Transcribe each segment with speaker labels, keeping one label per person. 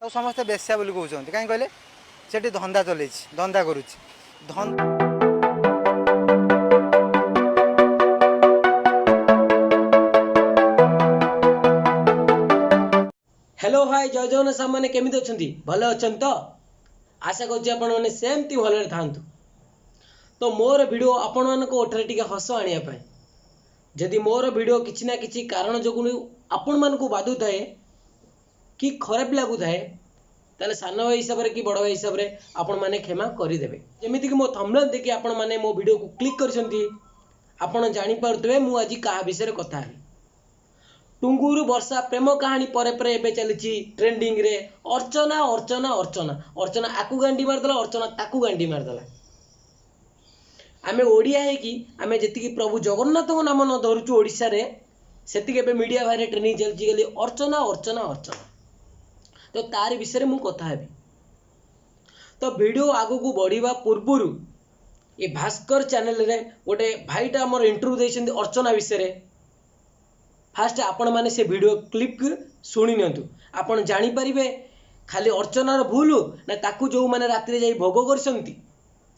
Speaker 1: ଆଉ ସମସ୍ତେ ବେଶ୍ୟା ବୋଲି କହୁଛନ୍ତି। କାହିଁ କହିଲେ ସେଠି ଧନ୍ଦା ଚଲେଇଛି, ଧନ୍ଦା କରୁଛି।
Speaker 2: ହ୍ୟାଲୋ ହାଇ, ଜୟ ଜଗନ୍ନାଥ। ସାଙ୍ଗମାନେ, କେମିତି ଅଛନ୍ତି? ଭଲ ଅଛନ୍ତି ତ? ଆଶା କରୁଛି ଆପଣମାନେ ସେମିତି ଭଲରେ ଥାଆନ୍ତୁ। ତ ମୋର ଭିଡ଼ିଓ ଆପଣମାନଙ୍କ ଓଠରେ ଟିକେ ହସ ଆଣିବା ପାଇଁ। ଯଦି ମୋର ଭିଡ଼ିଓ କିଛି ନା କିଛି କାରଣ ଯୋଗୁଁ ଆପଣମାନଙ୍କୁ ବାଧୁଥାଏ କି ଖରାପ ଲାଗୁଥାଏ, ତାହେଲେ ସାନ ଭାଇ ହିସାବରେ କି ବଡ଼ ଭାଇ ହିସାବରେ ଆପଣମାନେ କ୍ଷମା କରିଦେବେ। ଯେମିତିକି ମୋ ଥମ୍ବନେଲ୍ ଦେଖି ଆପଣମାନେ ମୋ ଭିଡ଼ିଓକୁ କ୍ଲିକ୍ କରିଛନ୍ତି, ଆପଣ ଜାଣିପାରୁଥିବେ ମୁଁ ଆଜି କାହା ବିଷୟରେ କଥା ହେବି। ଟୁଙ୍ଗୁରୁ ବର୍ଷା ପ୍ରେମ କାହାଣୀ ପରେ ପରେ ଏବେ ଚାଲିଛି ଟ୍ରେଣ୍ଡିଂରେ ଅର୍ଚ୍ଚନା, ଅର୍ଚ୍ଚନା, ଅର୍ଚ୍ଚନା। ଅର୍ଚ୍ଚନା ଆକୁ ଗାଣ୍ଡି ମାରିଦେଲା, ଅର୍ଚ୍ଚନା ତାକୁ ଗାଣ୍ଡି ମାରିଦେଲା। ଆମେ ଓଡ଼ିଆ ହେଇକି ଆମେ ଯେତିକି ପ୍ରଭୁ ଜଗନ୍ନାଥଙ୍କ ନାମ ନ ଧରୁଛୁ ଓଡ଼ିଶାରେ, ସେତିକି ଏବେ ମିଡ଼ିଆ ଭାଇରେ ଟ୍ରେଣ୍ଡିଂ ଚାଲିଛି ଖାଲି ଅର୍ଚ୍ଚନା, ଅର୍ଚ୍ଚନା, ଅର୍ଚ୍ଚନା। ତ ତାରି ବିଷୟରେ ମୁଁ କଥା ହେବି। ତ ଭିଡ଼ିଓ ଆଗକୁ ବଢ଼ିବା ପୂର୍ବରୁ ଏ ଭାସ୍କର ଚ୍ୟାନେଲରେ ଗୋଟେ ଭାଇଟା ଆମର ଇଣ୍ଟରଭ୍ୟୁ ଦେଇଛନ୍ତି ଅର୍ଚ୍ଚନା ବିଷୟରେ। ଫାଷ୍ଟ ଆପଣମାନେ ସେ ଭିଡ଼ିଓ କ୍ଲିପ୍ ଶୁଣି ନିଅନ୍ତୁ, ଆପଣ ଜାଣିପାରିବେ ଖାଲି ଅର୍ଚ୍ଚନାର ଭୁଲ ନା ତାକୁ ଯେଉଁମାନେ ରାତିରେ ଯାଇ ଭୋଗ କରିଛନ୍ତି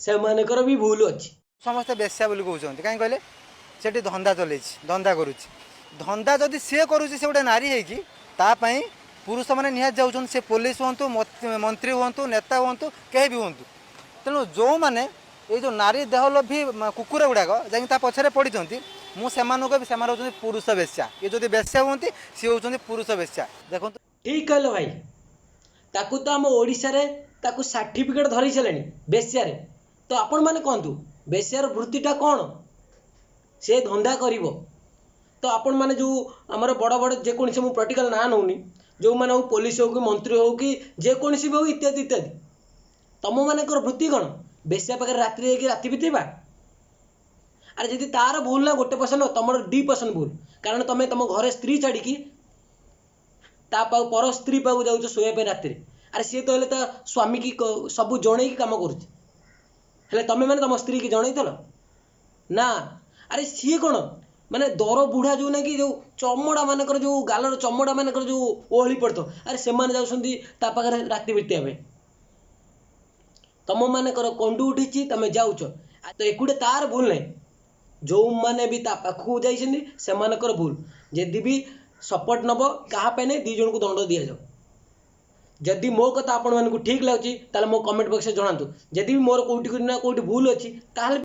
Speaker 2: ସେମାନଙ୍କର ବି ଭୁଲ ଅଛି।
Speaker 1: ସମସ୍ତେ ବେଶ୍ୟା ବୋଲି କହୁଛନ୍ତି। କାହିଁ କହିଲେ ସେଠି ଧନ୍ଦା ଚଲେଇଛି, ଧନ୍ଦା କରୁଛି। ଧନ୍ଦା ଯଦି ସିଏ କରୁଛି, ସେ ଗୋଟେ ନାରୀ ହେଇକି, ତା ପାଇଁ ପୁରୁଷମାନେ ନିହାତି ଯାଉଛନ୍ତି। ସେ ପୋଲିସ ହୁଅନ୍ତୁ, ମନ୍ତ୍ରୀ ହୁଅନ୍ତୁ, ନେତା ହୁଅନ୍ତୁ, କେହି ବି ହୁଅନ୍ତୁ। ତେଣୁ ଯେଉଁମାନେ ଏଇ ଯେଉଁ ନାରୀ ଦେହ ଲୋଭୀ କୁକୁର ଗୁଡ଼ାକ ଯାଇକି ତା ପଛରେ ପଡ଼ିଛନ୍ତି, ମୁଁ ସେମାନଙ୍କୁ କହିବି ସେମାନେ ହେଉଛନ୍ତି ପୁରୁଷ ବେଶ୍ୟା। ଇଏ ଯଦି ବେଶ୍ୟା ହୁଅନ୍ତି, ସିଏ ହେଉଛନ୍ତି ପୁରୁଷ ବେଶ୍ୟା। ଦେଖନ୍ତୁ।
Speaker 2: ଠିକ୍ କହିଲ ଭାଇ। ତାକୁ ତ ଆମ ଓଡ଼ିଶାରେ ତାକୁ ସାର୍ଟିଫିକେଟ୍ ଧରେଇ ସାରିଲେଣି ବେଶ୍ୟାରେ। ତ ଆପଣମାନେ କୁହନ୍ତୁ, ବେଶ୍ୟାର ବୃତ୍ତିଟା କ'ଣ? ସେ ଧନ୍ଦା କରିବ। ତ ଆପଣମାନେ ଯେଉଁ ଆମର ବଡ଼ ବଡ଼ ଯେକୌଣସି, ମୁଁ ପଲିଟିକାଲ ନାଁ ନେଉନି, ଯେଉଁମାନେ ହଉ ପୋଲିସ ହଉ କି ମନ୍ତ୍ରୀ ହଉ କି ଯେକୌଣସି ବି ହଉ ଇତ୍ୟାଦି ଇତ୍ୟାଦି, ତମମାନଙ୍କର ବୃତ୍ତି କ'ଣ ବେଶ୍ୟା ପାଖରେ ରାତିରେ ଯାଇକି ରାତି ବିତେଇବା? ଆରେ ଯଦି ତାର ଭୁଲ ନା 1%, ତମର 2% ଭୁଲ। କାରଣ ତମେ ତମ ଘରେ ସ୍ତ୍ରୀ ଛାଡ଼ିକି ତା ପାଖକୁ, ପର ସ୍ତ୍ରୀ ପାଖକୁ ଯାଉଛ ଶୋଇବା ପାଇଁ ରାତିରେ। ଆରେ ସିଏ ତ ହେଲେ ତା ସ୍ୱାମୀକି ସବୁ ଜଣେଇକି କାମ କରୁଛି, ହେଲେ ତମେ ମାନେ ତମ ସ୍ତ୍ରୀକି ଜଣେଇଥିଲ ନା? ଆରେ ସିଏ କ'ଣ ମାନେ ଦର ବୁଢ଼ା ଯେଉଁ ନାକି ଯେଉଁ ଚମଡ଼ା ମାନଙ୍କର, ଯେଉଁ ଗାଲର ଚମଡ଼ା ମାନଙ୍କର ଯେଉଁ ଓହଳି ପଡ଼ିଥିବ, ଆରେ ସେମାନେ ଯାଉଛନ୍ତି ତା ପାଖରେ ରାତି ବିତେଇବା ପାଇଁ। ତମମାନଙ୍କର କଣ୍ଡୁ ଉଠିଛି, ତମେ ଯାଉଛ। ତ ଏକୁଟିଆ ତାର ଭୁଲ ନାହିଁ, ଯେଉଁମାନେ ବି ତା ପାଖକୁ ଯାଇଛନ୍ତି ସେମାନଙ୍କର ଭୁଲ। ଯଦି ବି ସପୋର୍ଟ ନେବ କାହା ପାଇଁ ନାହିଁ, ଦୁଇ ଜଣଙ୍କୁ ଦଣ୍ଡ ଦିଆଯାଉ। ଯଦି ମୋ କଥା ଆପଣମାନଙ୍କୁ ଠିକ୍ ଲାଗୁଛି, ତାହେଲେ ମୋ କମେଣ୍ଟ ବକ୍ସରେ ଜଣାନ୍ତୁ। ଯଦି ବି ମୋର କେଉଁଠି ନା କେଉଁଠି ଭୁଲ ଅଛି, ତାହେଲେ